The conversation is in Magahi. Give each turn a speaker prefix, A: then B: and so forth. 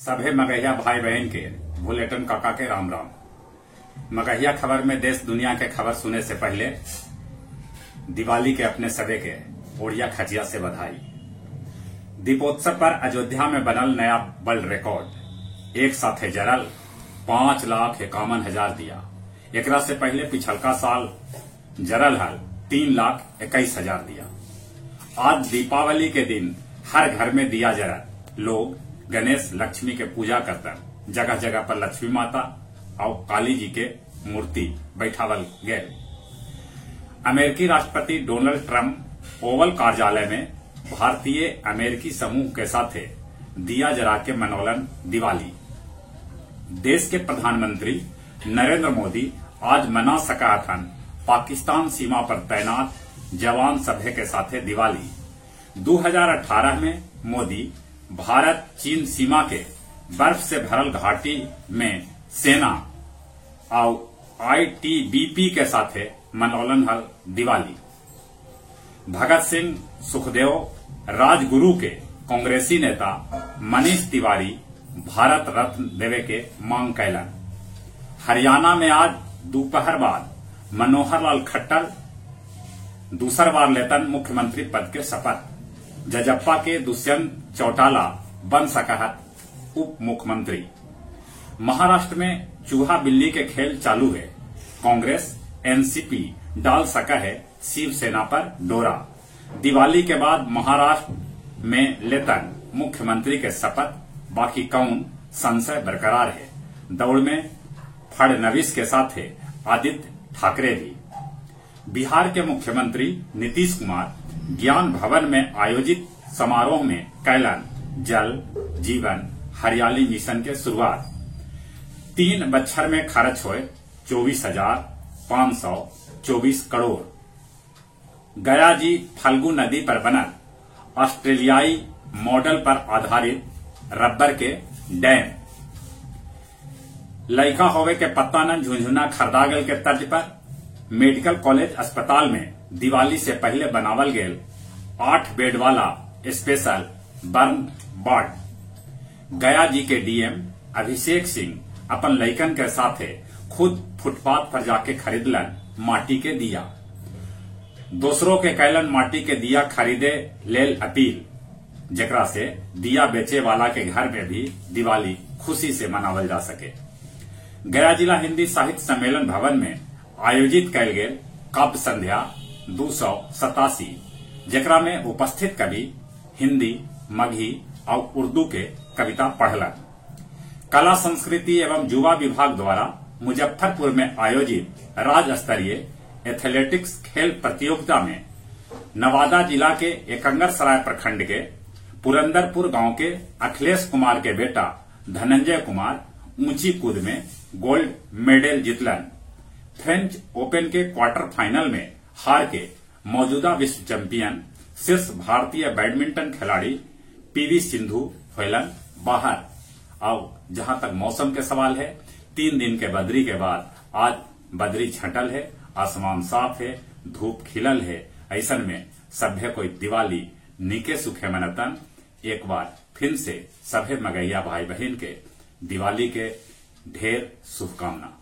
A: सभे मगहिया भाई बहन के भुलेटन काका के राम राम। मगहिया खबर में देश दुनिया के खबर सुने से पहले दिवाली के अपने सभे के ओड़िया खजिया से बधाई। दीपोत्सव पर अयोध्या में बनल नया वर्ल्ड रिकॉर्ड, एक साथे जरल 5,51,000 दिया। एकरा से पहले पिछलका साल जरल हल 3,21,000 दिया। आज दीपावली के दिन हर घर में दिया जरल, लोग गणेश लक्ष्मी के पूजा करता। जगह जगह पर लक्ष्मी माता और काली जी के मूर्ति बैठावल गए। अमेरिकी राष्ट्रपति डोनाल्ड ट्रंप ओवल कार्यालय में भारतीय अमेरिकी समूह के साथे दिया जरा के मनौलन दिवाली। देश के प्रधानमंत्री नरेंद्र मोदी आज मना सका थन पाकिस्तान सीमा पर तैनात जवान सभे के साथे दिवाली। 2018 में मोदी भारत चीन सीमा के बर्फ से भरल घाटी में सेना और ITBP के साथे मनौलन हल दिवाली। भगत सिंह, सुखदेव, राजगुरु के कांग्रेसी नेता मनीष तिवारी भारत रत्न देवे के मांग कैलन। हरियाणा में आज दोपहर बाद मनोहर लाल खट्टर दूसर बार लेतन मुख्यमंत्री पद के शपथ। जजप्पा के दुष्यंत चौटाला बन सकहत उप मुख्यमंत्री। महाराष्ट्र में चूहा बिल्ली के खेल चालू है। कांग्रेस NCP डाल सका है शिवसेना पर डोरा। दिवाली के बाद महाराष्ट्र में लेतन मुख्यमंत्री के शपथ, बाकी कौन संशय बरकरार है। दौड़ में फडणवीस के साथ है आदित्य ठाकरे भी। बिहार के मुख्यमंत्री नीतीश कुमार ज्ञान भवन में आयोजित समारोह में कैलन जल जीवन हरियाली मिशन के शुरुआत। 3 बच्छर में खर्च हुए 24,524 करोड़। गया जी फल्गु नदी पर बनल ऑस्ट्रेलियाई मॉडल पर आधारित रबर के डैम। लइका होवे के पत्ता न झुंझुना खरदागल के तर्ज पर मेडिकल कॉलेज अस्पताल में दिवाली से पहले बनावल गेल 8 बेड वाला स्पेशल बर्न वार्ड। गया जी के DM Abhishek Singh अपन लइकन के साथे खुद फुटपाथ पर जाके खरीदलन माटी के दिया। दूसरों के कैलन माटी के दिया खरीदे लेल अपील, जेकरा से दिया बेचे वाला के घर में भी दिवाली खुशी से मनावल जा सके। गया जिला हिंदी साहित्य सम्मेलन भवन में आयोजित कैल गेल काव्य संध्या 287, जेकरा में उपस्थित कवि हिंदी, मगही और उर्दू के कविता पढ़लन। कला संस्कृति एवं युवा विभाग द्वारा मुजफ्फरपुर में आयोजित राज्य स्तरीय एथलेटिक्स खेल प्रतियोगिता में नवादा जिला के एकंगर सराय प्रखंड के पुरंदरपुर गांव के अखिलेश कुमार के बेटा धनंजय कुमार ऊंची कूद में गोल्ड मेडल जीतलन। फ्रेंच ओपन के क्वार्टर फाइनल में हार के मौजूदा विश्व चैंपियन शीर्ष भारतीय बैडमिंटन खिलाड़ी PV Sindhu होलन बाहर। और जहां तक मौसम के सवाल है, 3 दिन के बदरी के बाद आज बदरी छटल है, आसमान साफ है, धूप खिलल है। ऐसन में सभ्य कोई दिवाली निके सुखे मनतन। एक बार फिर से सभे मगहिया भाई बहन के दिवाली के ढेर शुभकामना।